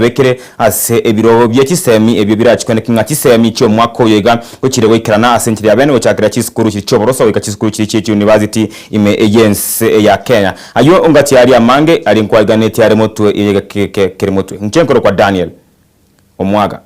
Bekire ase ebirogo bie chisemi ebio birachikwaneke ng'a chisemi chi'omwaka oyo iga gochire goikerana ase enchera ya bene gochakera chisukuru chiria chi'oboroso goika chisukuru chiria chie chiuniversity ime y'ense ya Kenya. Ayio ngati aria amange aria nkwaiganetie are motwe y'egekeke kere motwe. Inche nkorokwa Daniel Omwaga.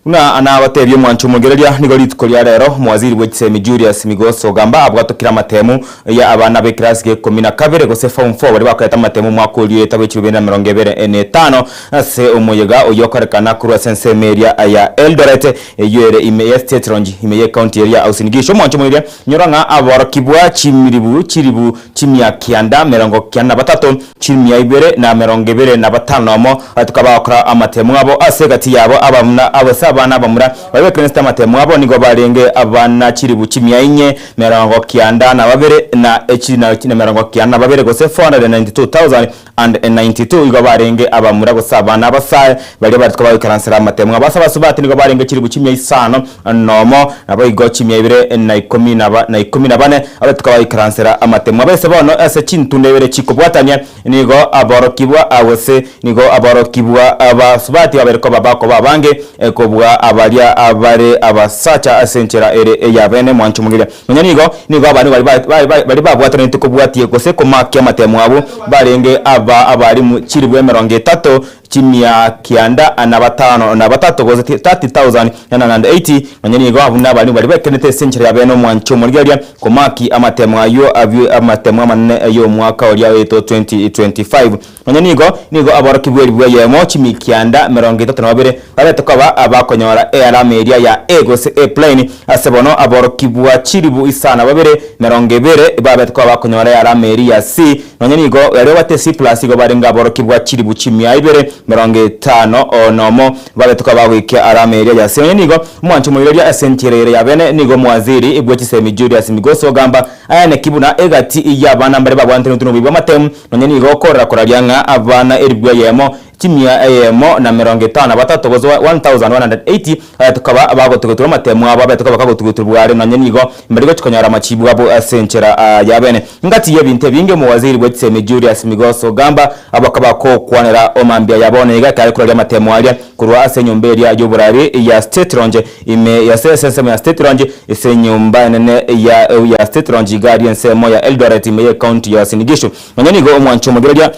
Buna nabatebie omwancho omogereria, nigo rituko ria rero omowaziri bwe chisemi Julius Migos Ogamba abwatokire amatemu ya abana b'ekerasi gia ikomi na kabere gose form four baria bakorete amatemu omwaka oria oeta bwe chilifu bibere na emerongo ebere na etano Ase omoyega oyio okorekana korwa ase ensemo eria ya Eldoret, eyio ere ime ya State Lounge ime y'ecounty eria ya Uasin Gishu. Omwancho omoiria, nyora ng'a aborokigwa chimiribu chilifu chimia kianda merongo kianda na batato, chimia ibere na merongo ebere na batano nomo batuka bagokora amatemo abo. Ase egati yabo abamura ase abana abamura baria bekerenesete amatemo abo nigo barenge abana chilifu chimia inye merongo kianda na babere na echi na merongo kianda na babere gose 492,092 igo barenge abamura gose abana abasae, baria barituko bagoikaransera amatemo abo. Ase abasubati nigo barenge chilifu chimia isano nomo, naboigo chimia ibere na ikomi na ikomi na bane, abarituko bagoikaransera amatemo abo. Ase bono ase chintunda ibere chikobwatania nigo aborokigwa gose nigo aborokigwa abasubati babere koba bakoba abange kobua abaria bare abasacha ase enchera ere ey'abene. Mwanche omogeria. Nonya nigo, nigo abana baria babwatanete kobwatia gose komakia amatemo abo barenge aba abalimu chilifu emerongo etato, chimia kianda na batano na batato, gose 30,980. Nonya nigo abwo nabalimu baria bekenete ase enchera ya bene omwancho omorigereria komaki amatemo ayio amatemo amanene y'omwaka oria oetwo 2025. Nonya nigo, nigo aborokigwa elifu eyemo chimikianda 32 babete koba abakonyora ealama eria ya A gose A plain, ase bono aborokigwa chilifu isano na babere 20 babete koba bakonyora ealama eria ya C. Nonya nigo baria babwate C plus igo barenge aborokigwa chilifu chimia ibere 51 babete koba bagoikia alama eria ya C. Nonya nigo omwancho omoiroria ase enchera ere ya bene nigo omowaziri bwe chisemi Julius Migos ogamba Aya neki buna egati y'abana mbare babwantanetwe noboibi bw'amatemu, nonya nigo okorora koraria ng'a abana elifu eyemo, chimia eyemo na 53 gose 1180 tukaba bagotuguturwa amatemu abo abe tukaba kagotuguturwa are nonya nigo mbari gochi konyora amachibu abo ase enchera y'abene. Ngati y'ebinto ebinge omowaziri bwe chisemi Julius Migos Ogamba abakaba kokwanera omambia ya bono iga ekare koraria amatemu aria korwa ase enyomba eria y'oborari ya State Lounge Ime ya ase ensemo ya State Lounge, ase enyomba enene ya ya State Lounge iga aria ensemo ya Eldoret ime y'ecounty ya Uasin Gishu. Nonya nigo omwancho omogereria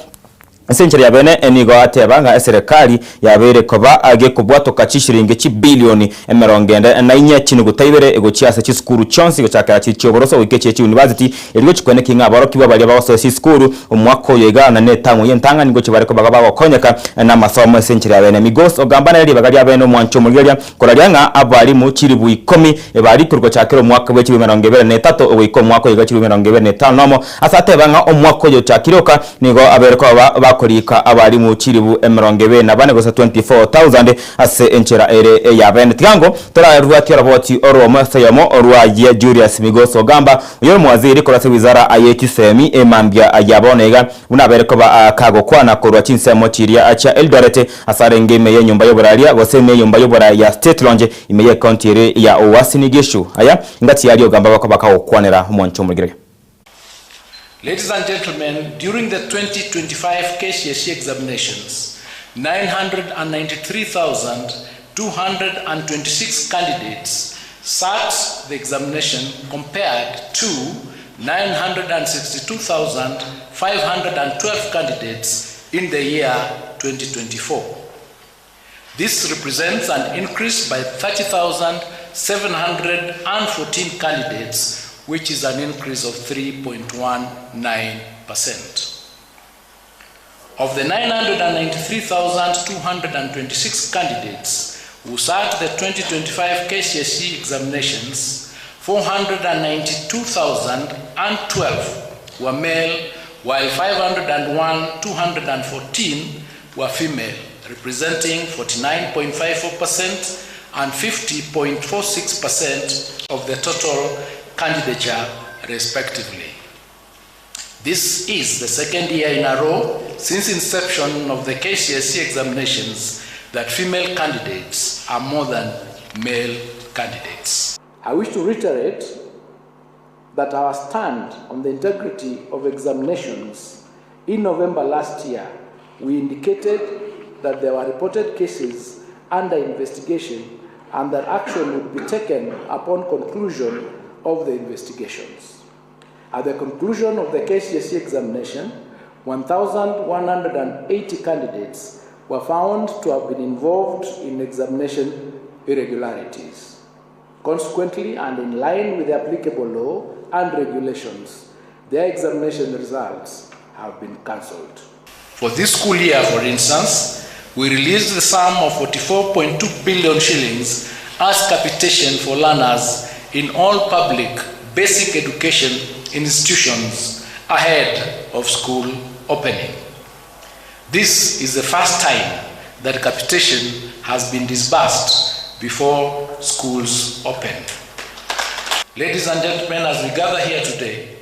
ase enchera ya bene nigo ateba ng'a eserekari yabeire koba gekobwatoka chishiringi chibilioni emerongo ende na inye chinuguta ibere gochia ase chisukuru chionsi gochakera chiri chioboroso goika echire chiuniversity erio gochia koenekia ng'a aborokigwa baria bagosoa chisukuru omwaka oyo iga na netang'u y'entang'ani gochia bare koba bagokonyeka namasomo ase enchera ya bene. Migos ogamba nere ribaga ria bene omwancho omogereria Koraria ng'a abalimu chilifu ikomi ebarikirwe gochakera omwaka bwe chilifu 23 goika omwaka oyo bwe chilifu 25, ase ateba ng'a omwaka oyo ochakire oka, nigo abeire koba bakorika abalimu chilifu 24 gose 24,000 ase enchera ere ey'abene. Tiga ango torarwatie oroboti orwomo ase oyomo orwayie Julius Migos Ogamba, oyore omowaziri korwa ase wizara ye chisemi emambia ya bono iga, Buna abeire koba kagokwana korwa chinsemo chiria chia Eldoret, ase arenge ime y'enyomba y'oboraria, gose ime y'enyomba y'oboraai ya State Lounge ime y'ecounty ere ya Uasin Gishu. Aya ngati yaria ogamba bakoba kagokwanera omwancho omorigereria. Ladies and gentlemen, during the 2025 KCSE examinations, 993,226 candidates sat the examination compared to 962,512 candidates in the year 2024. This represents an increase by 30,714 candidates, which is an increase of 3.19%. Of the 993,226 candidates who sat the 2025 KCSE examinations, 492,012 were male, while 501,214 were female, representing 49.54% and 50.46% of the total candidature, respectively. This is the second year in a row since inception of the KCSE examinations that female candidates are more than male candidates. I wish to reiterate that our stand on the integrity of examinations in November last year, we indicated that there were reported cases under investigation and that action would be taken upon conclusion of the investigations. At the conclusion of the KCSE examination, 1,180 candidates were found to have been involved in examination irregularities. Consequently, and in line with the applicable law and regulations, their examination results have been cancelled. For this school year, for instance, we released the sum of 44.2 billion shillings as capitation for learners in all public basic education institutions ahead of school opening. This is the first time that capitation has been disbursed before schools open. Ladies and gentlemen, as we gather here today,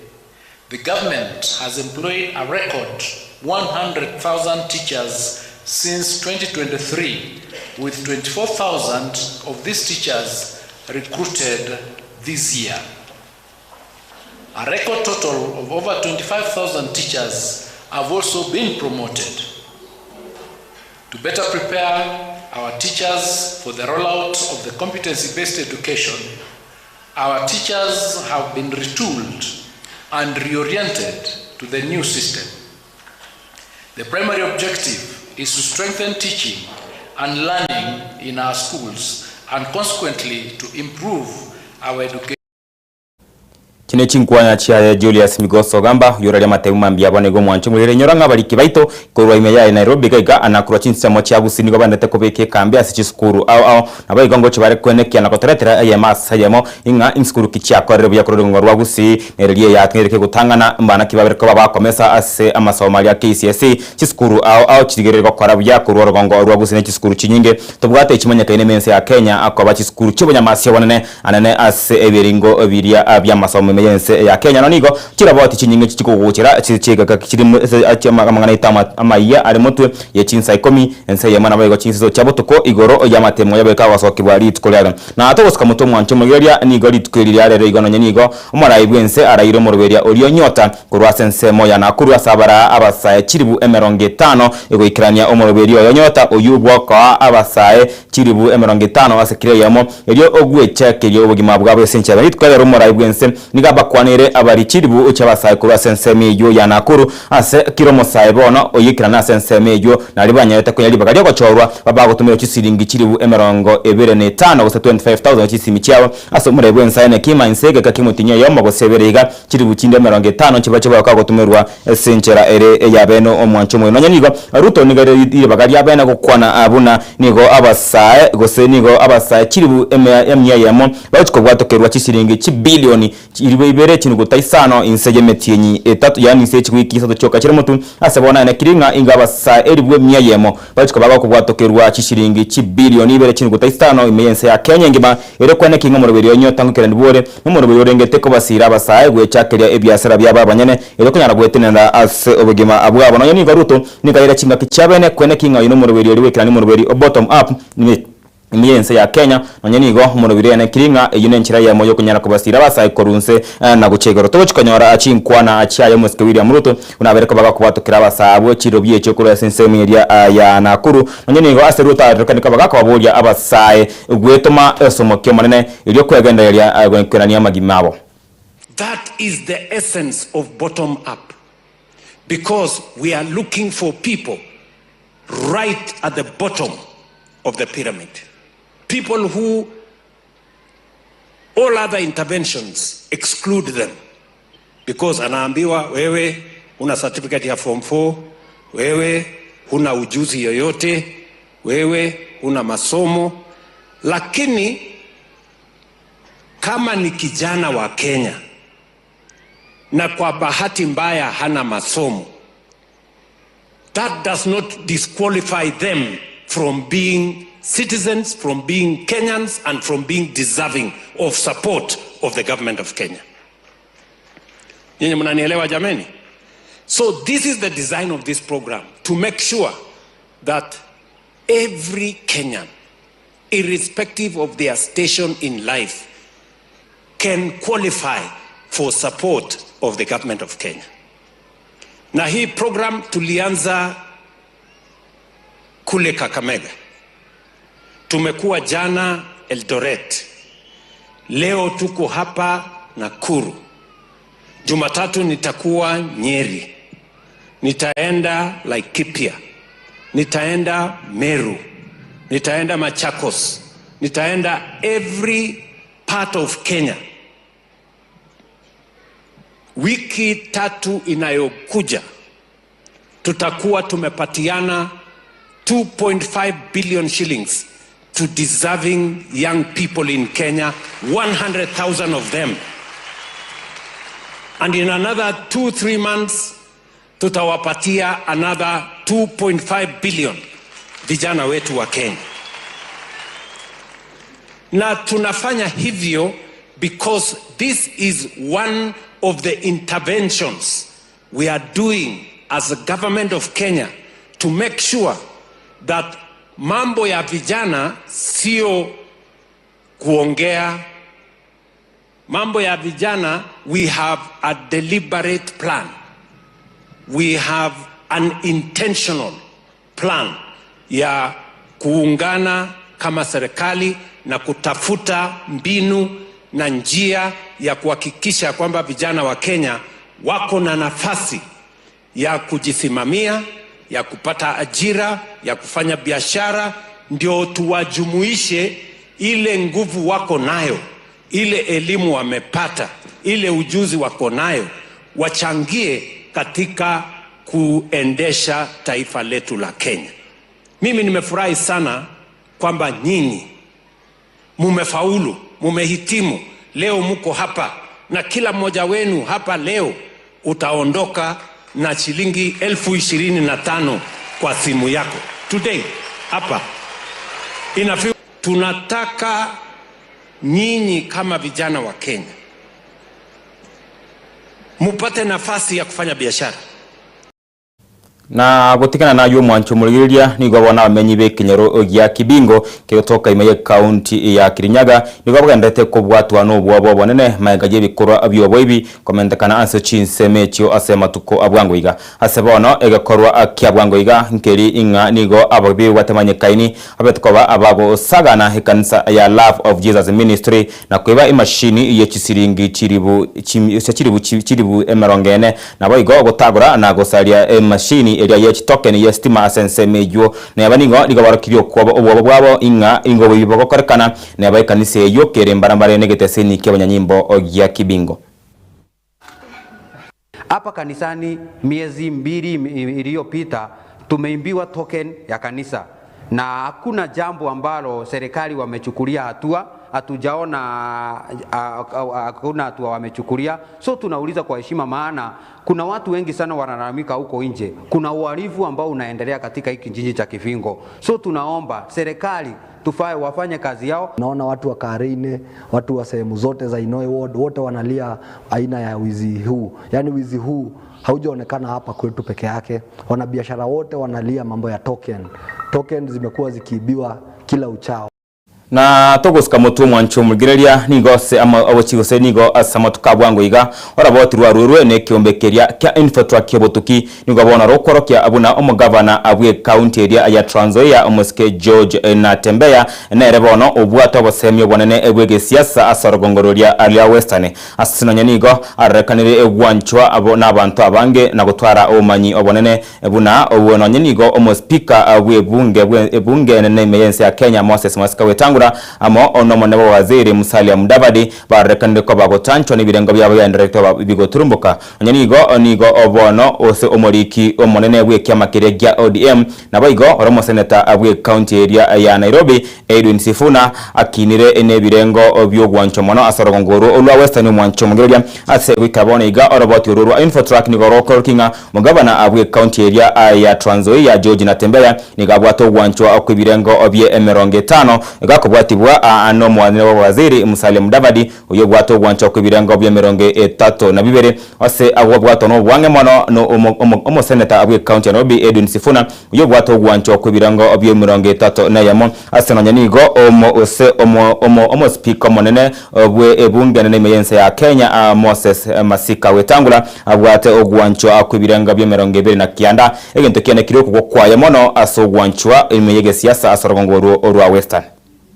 the government has employed a record 100,000 teachers since 2023, with 24,000 of these teachers recruited this year. A record total of over 25,000 teachers have also been promoted. To better prepare our teachers for the rollout of the competency-based education, our teachers have been retooled and reoriented to the new system. The primary objective is to strengthen teaching and learning in our schools and consequently to improve our education. Echi nechinkwana chiaye Julius Migoso Ogamba, oyoraria amatemu mambia bono igo omwancho omorere. Inyora ng'a abariki baito korwa ime yaye Nairobi gaiga na korwa chinsemo chia Gusii nigo baendete kobeka ekambi ase chisukuru ao ao naboigo ngochia bare kwenekia na kotoretera eyemo ase eyemo ing'a insukuru ki chiakorire buya korwa rigongo rwa Gusii nereria eyating'erire kegotang'ana mbana ki babere koba bakomesa ase amasomo aria KCSE chisukuru ao ao chirigereri gokora buya korwa orogongo rwa Gusii ne chisukuru chinyinge tobwate chimanyekaine ime ense ya Kenya koba chisukuru chiobonyamasi obonene Anene ase ebiringo biria bi'amasomo ime y'ense ya Kenya, na nigo chiroboti chinyinge chikogochera chigeka chiri ase amang'ana aito amayia are motwe ye chinsa ikomi, ense eyemo naboigo chinsiso chia botuko igoro y'amatemo yaboika agosokigwa rituko riarero. Na togosuka motwe omwancho omoigereria, nigo rituko eri riarero igo nonye nigo omorai bw'ense araire omoroberia oria onyota korwa ase ensemo ya Nakuru ase abaraa abasae chilifu 50 egoikerania omoroberio oyo onyota oyio bw'okoa abasae chilifu 50 ase kera eyemo, erio ogwechakeria obogima bwabo ase enchera. Rituko riarero omorai bw'ense nigo abakwaneire abari chilifu chi'abasae korwa ase ensemo eyio ya Nakuru, ase kera omosae bono oyekerana ase ensemo eyio, nario banyarete konya ribaga ri'ogochorwa, babagotomerwa chisiringi chilifu 25 gose 25,000 chisimi chiabo ase omorai bw'ense aye nekima inse egeka ki'omotienyi oyomo gose ebere iga, chilifu chinde 50 nchibache bagoka gotomerwa Ase enchera ere ey'abeene omwancho omoyo. Nonya nigo Ruto nigo ere ribaga ri'abeene gokwana buna nigo abasae gose nigo abasae chilifu emia eyemo bagochia kobwatokerwa chisiringi chibilioni chilifu ibere chinuguta isano inse y'emetienyi etato yaani inse ye chiwiki isato chioka chire motwe ase bono aenekiri ng'a inga abasae elifu emia eyemo bagochia koba bakobwatokerwa chisiringi chibilioni ibere chinuguta isano ime y'ense ya Kenya engima Erio kwane ki ng'a omoroberi oye otang'ukerani bwore, nomoroberi orengete kobasiira abasae gwechakeria ebiasara biabo abanyene, erio konyara gwetenenera ase obogima bwabo. Nonya nigo Ruto nigo aire chingaki chiabene, kwene ki ng'a oyo nomoroberi oria bw'ekerani omoroberi o bottom up ime y'ense ya Kenya. Nonya nigo omoroberi oye anekiri ng'a eyio nenchera eyemo yokonyara kobasiira abasae korwa inse na gochia igoro. Togochi konyora chinkwana chiaye omosike William Ruto Buna abere koba gakobwatokera abasae abwo chirobi echio korwa ase ensemo eria ya Nakuru, nonya nigo ase Ruto arorekane koba gakobaboria abasae gwetoma esomo ki'Omonene, erio kwegendereria goikerania amagima abo. That is the essence of bottom up because we are looking for people right at the bottom of the pyramid, people who all other interventions exclude them because anaambiwa wewe huna certificate ya form 4, wewe huna ujuzi yoyote, wewe huna masomo. Lakini kama ni kijana wa Kenya na kwa bahati mbaya hana masomo, that does not disqualify them from being citizens, from being Kenyans and from being deserving of support of the government of Kenya. Nyinyi mnanielewa jameni? So this is the design of this program to make sure that every Kenyan irrespective of their station in life can qualify for support of the government of Kenya. Na hii program tulianza kule Kakamega, tumekuwa jana Eldoret, leo tuko hapa Nakuru, Jumatatu nitakuwa Nyeri, nitaenda Laikipia, nitaenda Meru, nitaenda Machakos, nitaenda every part of Kenya. Wiki tatu inayokuja tutakuwa tumepatiana 2.5 billion shillings to deserving young people in Kenya, 100,000 of them. And in another 2, 3 months tutawapatia another 2.5 billion vijana wetu wa Kenya. Na tunafanya hivyo because this is one of the interventions we are doing as a government of Kenya to make sure that mambo ya vijana sio kuongea. Mambo ya vijana, we have a deliberate plan. We have an intentional plan ya kuungana kama serikali na kutafuta mbinu na njia ya kuhakikisha kwamba vijana wa Kenya wako na nafasi ya kujisimamia, ya kupata ajira, ya kufanya biashara, ndio tuwajumuishe ile nguvu wako nayo, ile elimu wamepata, ile ujuzi wako nayo, wachangie katika kuendesha taifa letu la Kenya. Mimi nimefurahi sana kwamba nyinyi mumefaulu, mumehitimu, leo muko hapa, na kila mmoja wenu hapa leo utaondoka na shilingi 25,000 kwa simu yako today hapa. Inafi, tunataka nyinyi kama vijana wa Kenya mupate nafasi ya kufanya biashara. Na gotigana nayo omwancho omorigereria nigo bono abamenyi b'ekenyoro gia Kibingo kegotoka ime y'ekaunti ya Kirinyaga nigo bagenderete kobwatwa na obwoba obonene maega y'ebikorwa bioboibi komentekana ase chinsemo echio ase amatuko abwango iga. Ase bono egekorwa kia bwango iga nkeri ing'a nigo ababi batamanyekaini abete koba abagosagana ekanisa ya Love of Jesus Ministry na koiba emashini ye chisiringi chiribu chim, chiribu chiribu emerongo ene nabo igo gotagora na gosaria emashini eria ye chitoken ye stima ase ensemo eywo neba nigo nigo barokirie okwoba obwoba bwabo ing'a ingo oboibi bogokorekana neba ekanisa eywo kere mbarambare na egeteseni kia abanyanyimbo gia Kibingo. Hapa kanisani miezi 2 iliyopita tumeimbiwa token ya kanisa na hakuna jambo ambalo serikali wamechukulia hatua, hatujaona hakuna hatua wamechukulia. So tunauliza kwa heshima, maana kuna watu wengi sana wanalalamika huko nje, kuna uhalifu ambao unaendelea katika hiki kijiji cha Kivingo. So tunaomba serikali tufae wafanye kazi yao. Naona watu wa Kareine, watu wa sehemu zote za Inoi Ward wote wanalia aina ya wizi huu. Yaani wizi huu haujaonekana hapa kwetu peke yake. Wanabiashara wote wanalia mambo ya token. Token zimekuwa zikiibiwa kila uchao. Na togosika motu omwancho omorigereria nigo ase ama obochi gose nigo ase amatuko abwango iga oraboti rwarurwe na ekiombe keria kia Infotrak obotuki nigo bono rokworokia buna omogavana abwe ekaunti eria ya Trans Nzoia omosike George Natembeya nere bono obwate obosemi obonene bwa egesiasa ase orogongo roria ria Western ase nonya nigo arorekanire egwanchwa abo na abanto abange na gotwara obomanyi obonene buna obwo nonya nigo omospika bwa ebunge bwa ebunge enene ime y'ense ya Kenya Moses Masika Wetangula amo onomone bwa waziri Musalia Mudavadi barorekanire koba gotanchwa n'ebirengo byabo byaenderete bigoturumbuka onye nigo nigo obono ose omoriki omonene bw'ekiama keria gia ODM nabo igo oro omoseneta bwa ekaunti eria ya Nairobi Edwin Sifuna akinire n'ebirengo by'ogwancho mono ase orogongo orwo olwa Western omwancho omogereria ase goika bono iga oroboti orwo rwa Infotrak nigo rokoroking'a ng'a omogavana bwa ekaunti eria ya Trans Nzoia George Natembeya nigo abwate ogwanchwa kw'ebirengo bie emerongo etano gakobua. Akobwatibwa aa nomwanene bw'abawaziri Musalia Mudavadi, oyio obwate ogwanchwa kw'ebirengo bi'emerongo etato na bibere ase agobwatwa nobwang'e mono no omoseneta bw'ecounty ya Nairobi Edwin Sifuna, oyio obwate ogwanchwa kw'ebirengo bi'emerongo etato na eyemo ase nonya nigo omo ose omospeaker omonene bwe ebunge enene ime y'ense ya Kenya Moses Masika Wetangula abwate ogwanchwa kw'ebirengo bi'emerongo ebere na kianda, egento kiane keria okogwa kwaye mono ase ogwanchwa ime y'egesiasa ase orogongo orwo orwa Western.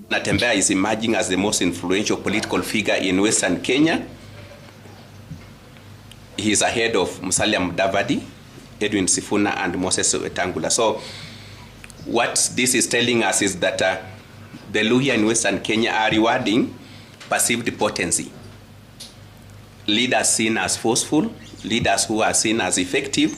Natembeya is emerging as the most influential political figure in Western Kenya. He is ahead of Musalia Mudavadi, Edwin Sifuna and Moses Wetangula. So what this is telling us is that uh, the Luhya in Western Kenya are rewarding perceived potency. Leaders seen as forceful, leaders who are seen as effective,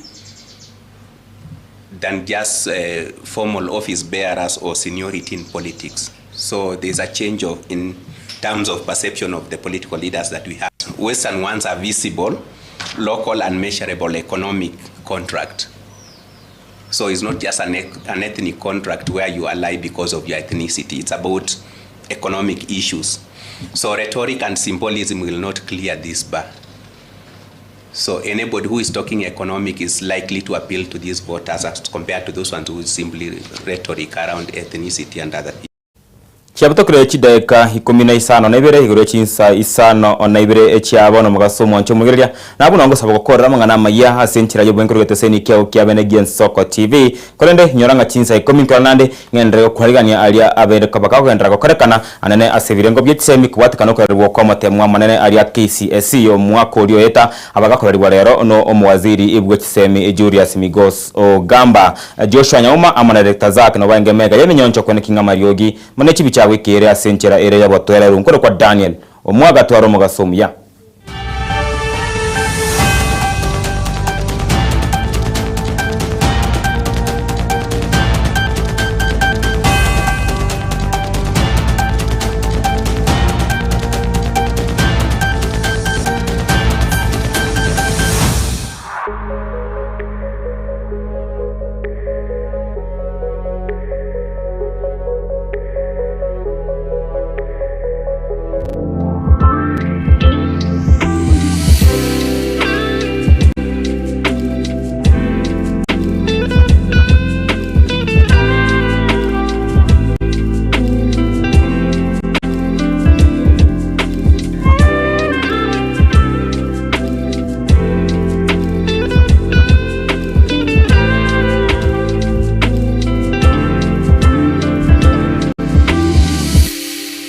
than just uh, formal office bearers or seniority in politics. So there's a change of in terms of perception of the political leaders that we have. Western ones are visible, local and measurable economic contract. So it's not just an, an ethnic contract where you ally because of your ethnicity. It's about economic issues. So rhetoric and symbolism will not clear this bar. So anybody who is talking economic is likely to appeal to these voters as compared to those ones who simply rhetoric around ethnicity and other things. Chiabutokire chidaeka ikomi na isano na ibere igoro ye chinsa isano na ibere chia bono omogaso omwanche omoigereria, na buna ngosaba gokorera amang'ana amayia ase enchera y'oboenkeru geteseni kiao kia bene gi'ensoko TV. Korende inyora ng'a chinsa ikomi nkora nande ng'enderere gokwarigania aria abeire koba kagogenderera gokorekana anene ase ebirengo bie chisemi kobwatekana okorerigwa kw'amatemwa amanene aria KCSE omwaka oria oeta abagakorerigwa rero no omowaziri bwe chisemi Julius Migos Ogamba. Joshua Nyauma amo na Director Zack nobaenge mega y'eminyoncho kweneki ng'a amariogi mono echibi chiago ekeere ase enchera ere y'obotoereru. Nkorokwa Daniel, omwagatware omogaso omuya.